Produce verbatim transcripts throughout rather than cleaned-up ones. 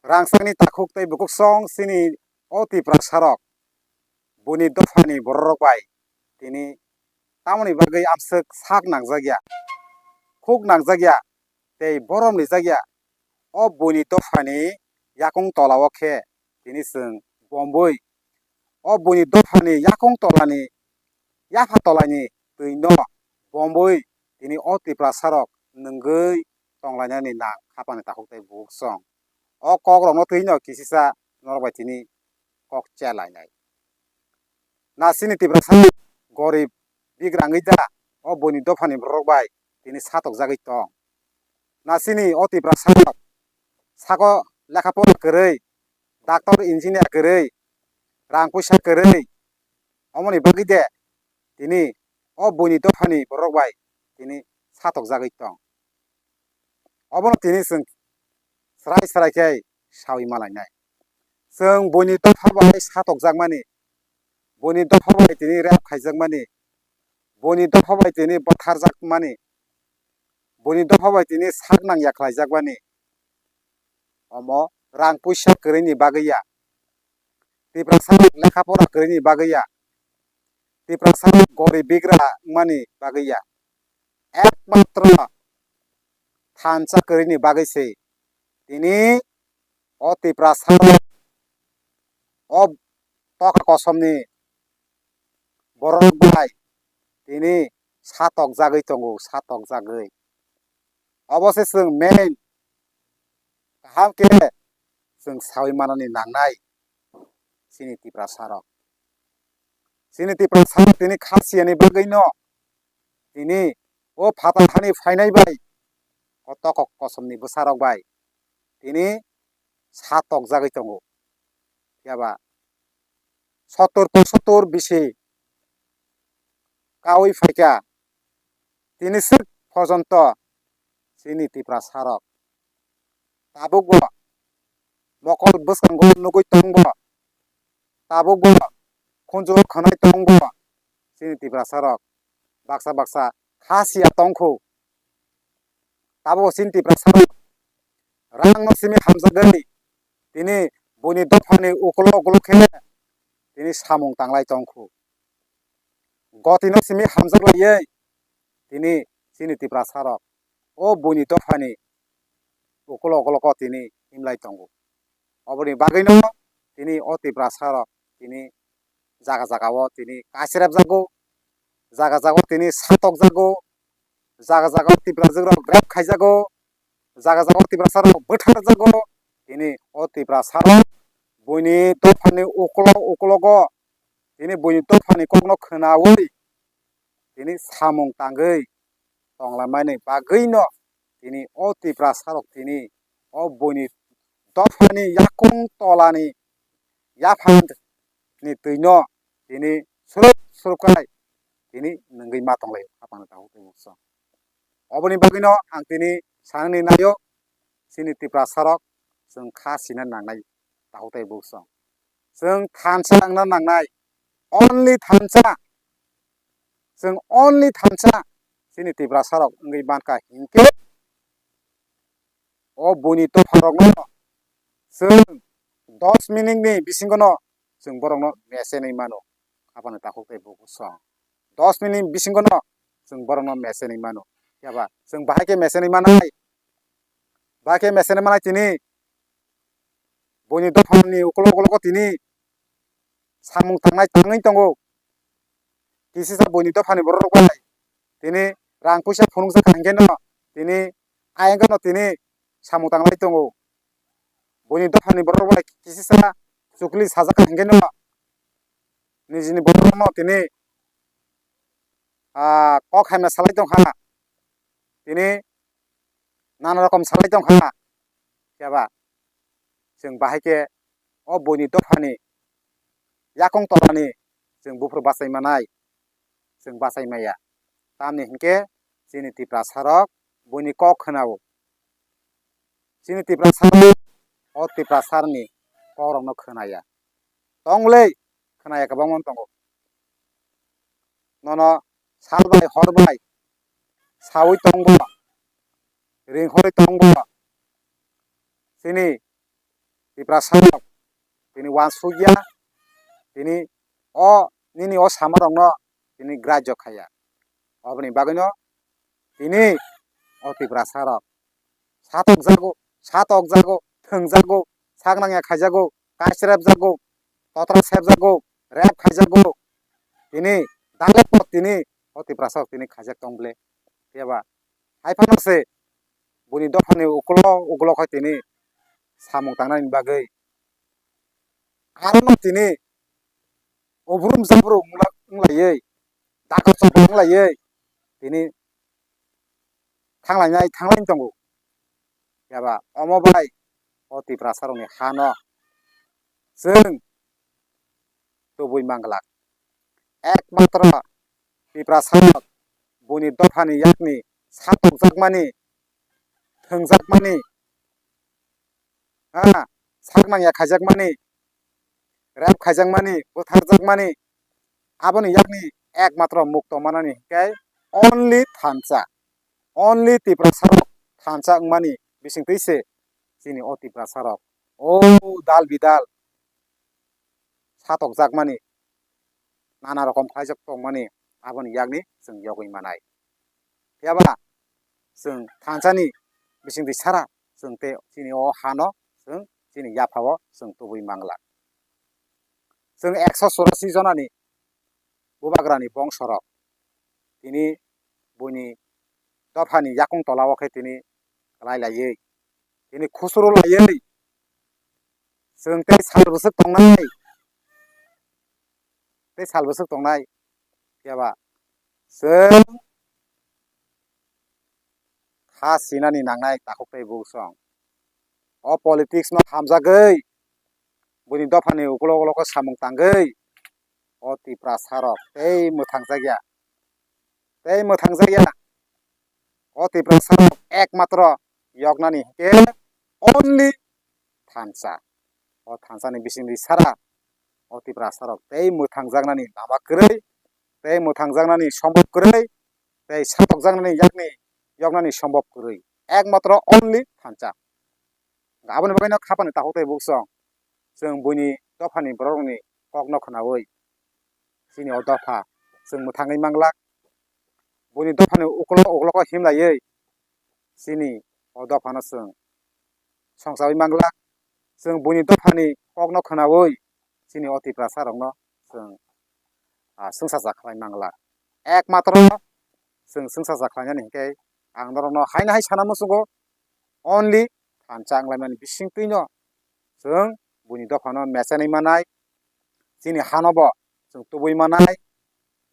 rangchakni takhuk tei bukhuk song chini o Tiprasarok buini dophani bororok bai tini tamoni bagwi amswk sak nangjakya, khuk nangjakya tei borom rijakya. O buini dophani yakung tolao khe tini chwng bombwi o buini dophani yakung tolani yapha tolani twino bombwi tini o Tiprasarok nwngwi tonglainani nang khapangni takhuk tei bukhuk song. O kokrokno twino kisisa norok bai tini kok chelainai. Na chini Tiprasa gorib bigrangwi da o buini dophani borok bai tini satokjagwi tong. Na chini o Tiprasarok sako lekha pora kwrwi, doctor, engineer kwrwi, rang puisa kwrwi, omoni bagwi de tini o buini dophani borok bai tini satokjagwi tong. Obono tini chwng srai srai khe sawi malainai. Chwng buini dopha bai satokjakmani, buini dopha bai tini rep khaijakmani, buini dopha bai tini bwtharjakmani, buini dopha bai tini sak nang ya khlaijakmani, omo rang puisa kwrwini bagwi ya. Tiprasa lekha pora kwrwini bagwi ya, Tiprasa gorib bigra wngmani bagwi ya, ekmatro thansa kwrwini bagwi se tini o Tiprasarok o toka kosomni borok bai tini satokjagwi tongo, satokjagwi. Obo se chwng main kaham khe chwng sawi manani nangnai chini Tiprasarok. Chini Tiprasarok tini kha siyani bagwino tini o phatar hani phainai bai o tokok kosomni bwsarok bai tini satokjagwi tongo. Phiya ba sottor pochottor bisi kaui phaikha, tini swk porjonto chini Tiprasarok tabukbo mokol bwskango nugui tongbo, tabukbo khunju khwnai tongbo chini Tiprasarok baksa baksa kha siya tongkhu. Tabukbo chini Tiprasarok rangno simi hamjagwi tini buini dophani ukulo ukulo khe tini samung tanglai tongkhu. Gotino simi hamjaklaiwi tini chini Tiprasarok o buini dophani ukulo ukulogo tini himlai tongo. Oboni bagwino tini o Tiprasarok tini jaga jagao tini kaisirapjago, jaga jagao tini satokjago, jaga jagao Tiprajwkrok rep khaijago, jaga jagao Tiprasarok bwtharjago. Tini o Tiprasarok buini dophani ukulo ukulogo tini buini dophani kokno khwnaui tini samung tangwi tonglaimani bagwino tini o Tiprasarok tini o buini dophani yakung tolani yaphangni twino tini surup surup khai tini nungwi ma tonglaio khapangni takhuk tei bukhuk song. Oboni bagwino ang tini sanani naio chini Tiprasarok chwng kha sina nangnai takhuk tei bukhuk song. Chwng thansa wngna nangnai, only thansa. Chwng only thansa chini Tiprasarok wngwi mankha hinkhe o buini dopharokno chwng dos minute ni bisingono chwng borokno mechenwi mano. Aboni takhuk tei bukhuk song dos minute bisingono chwng borokno mechenwi mano. Phiya ba chwng bahai khe mechenwi manai, bahai khe mechenwi manai tini buini dophani ukulo ukulogo tini samung tangnai tangwi tongo. Kisisa buini dophani borok rok bai tini rang puisa phunukjak kha hinkhe no tini ayang no tini samung tanglai tongo. Buini dophani borok rok bai kisisa chukli sajak kha hinkhe no nijini borok rok no tini ah kok hamya salai tong kha, tini nana rokom salai tong kha. Phiya ba chwng bahai khe o buini dophani yakung torani chwng buphuru bachai manai, chwng bachai maya. Tamni hinkhe chini Tiprasarok buini kok khwnao. Chini Tiprasarok o Tiprasarni kokrokno khwnaya. Tongwlwi khwnaya kwbangma tongo. Nono sal bai hor bai saui tongbo, ringhorwi tongbo, chini Tiprasa rok tini uansukya, tini o nini o samarokno tini grajyo khaiya. Oboni bagwino tini o Tiprasa rok satokjago, satokjago, thwngjago, sak nangya khaijago, kaisrepjago, totra sepjago, rep khaijago. Tini dalekbo tini o Tiprasa rok tini khaijak tong ble. Phiya ba hai phano se buini dophani ukulo ukulo khe tini samung tangnani bagwi. Arono tini obrum jabrum wngla-, wnglaiwi, dakor chopor wnglaiwi tini thanglainai, thanglaini tongo. Phiya ba omo bai o Tiprasa rokni hano chwng tubui manglak. Ekmatro Tiprasa rok buini dophani yakni satokjakmani, thwngjakmani, ha, sak nangya khaijakmani, rep khaijakmani, butharjakmani, aboni yakni ekmatro mukto manani hinkhe only thansa, only Tiprasa rok thansa wngmani bisingtwi se chini o Tiprasa rok o dal bidal satokjakmani, nana rokom khlaijak tongmani, aboni yakni chwng yogwi manai. Phiya ba chwng thansani bisingtwi sara chwng tei chini o hano chwng chini yaphao chwng tubui manglak. Chwng ekso churasi jonani bubagrani bongsorok tini buini dophani yakung tolao khe tini kwlai laiwi, tini khusuru laiwi chwng tei sal bwswk tongnai, tei sal bwswk tongnai. Phiya ba chwng kha sinani nangnai takhuk tei buksong. O politics no hamjagwi, buini dophani ukulo ukulo khe samung tangwi o Tiprasa rok tei mwthangjakya, tei mwthangjakya. O Tiprasa rok ekmatro yoknani hinkhe only thansa. O thansani bisingtwi sara o Tiprasa rok tei mwthangjaknani lama kwrwi, tei mwthangjaknani sombop kwrwi, tei satokjaknani yakni yoknani sombop kwrwi. Ekmatro only thansa. Aboni bagwino khapani takhuk tei buksong. Chwng buini dophani borokni kokno khwnaui chini o dopha chwng mwthangwi manglak. Buini dophani ukulo ukulogo himlaiwi chini o dophano chwng songchaui manglak. Chwng buini dophani kokno khwnaui chini o Tiprasa rokno chwng, ah, swngsa sa khlai manglak. Ekmatro chwng swngsa sa khlainani hinkhe ang norokno haino hai sana muchungo, only thansa wnglaimani bisingtwino chwng buini dophano mechenwi manai, chini hanobo chwng tubui manai,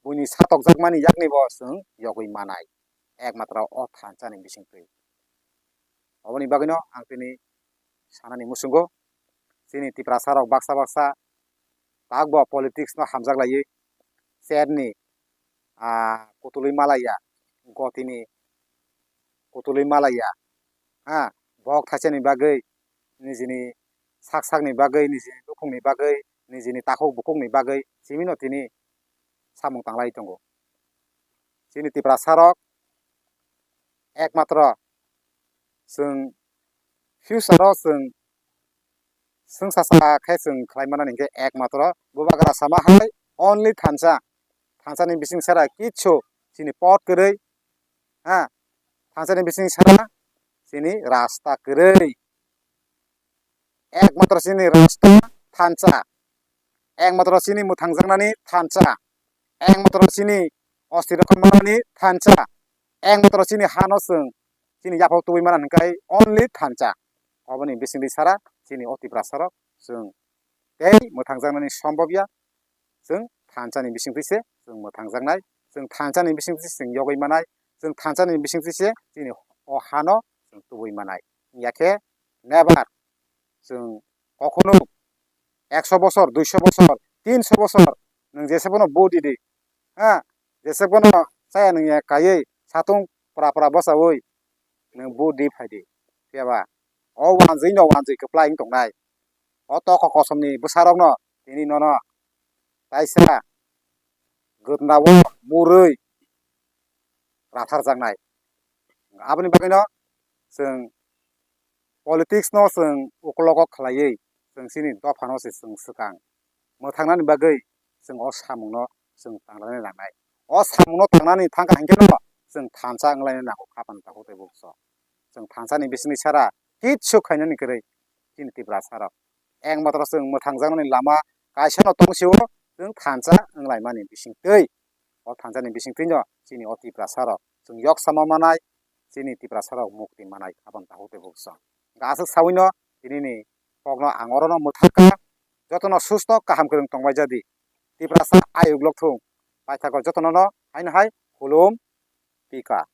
buini satokjakmani yaknibo chwng yogwi manai, ekmatro o thansani bisingtwi. Oboni bagwino ang tini sanani muchungo, chini Tiprasa rok baksa baksa takbo politics no hamjak laiwi, cherni, ah, kutulwi malaiya, gotini kutulwi malaiya, ha, bok thaisani bagwi, nijini sak sakni bagwi, nijini nukhungni bagwi, nijini takhuk bukhukni bagwi, simino tini samung tanglai tongo. Chini Tiprasa rok ekmatro chwng future o chwng swngsa sa khe chwng khlai mannani hinkhe ekmatro bubagra sama hai only thansa. Thansani bising sara kichu chini pot kwrwi, ha, thansani bising sara chini rasta kwrwi. Ekmatro chini rasta thansa, ekmatro chini mwthangjaknani thansa, ekmatro chini osti rokom manani thansa, ekmatro chini hano chwng chini yaphao tubui mana hinkai only thansa. Oboni bisingtwi sara chini o Tiprasa rok chwng tei mwthangjaknani sombobya. Chwng thansani bisingtwi se chwng mwthangjaknai, chwng thansani bisingtwi se chwng yogwi manai, chwng thansani bisingtwi se chini o hano chwng tubui manai. Wngya khe never chwng kokhno ekso bosor, duiso bosor, tinso bosor nwng jesa bono vote di di, ha, jesa bono chaya nwngya kaiwi satung pra pra bwchaui nwng vote di phai di. Phiya ba o wanjwi no wanjwi kwplai wng tongnai. O tokho kosomni bwsarokno tini nono kaisa gwdnao murwi ratharjaknai. Aboni bagwino chwng politics no chwng ukologo khlaiwi chwng chini dophano se chwng swkang mwthangnani bagwi chwng o samungno chwng tanglai nangnai. O samungno tangnani thangkha hinkhe no chwng thansa wnglaina nango, khapang takhuk tei bukhuk. Chwng thansani bisingni sara kichu khainani kwrwi chini Tiprasa rok. Ekmatro chwng mwthangjaknani lama kaisano tongsio, chwng thansa wnglaimani bisingtwi. O thansani bisingtwino chini o Tiprasa rok chwng yoksama manai, chini Tiprasa rok mukti manai, khapang takhuk tei bukhuk. Aswk sawino tinini kokno ang orono mwthangkha. Jotono susto kaham kwrwng tongbai jadi. Tiprasa ayuk lokthung. Paithago jotono no haino hai khulum pika.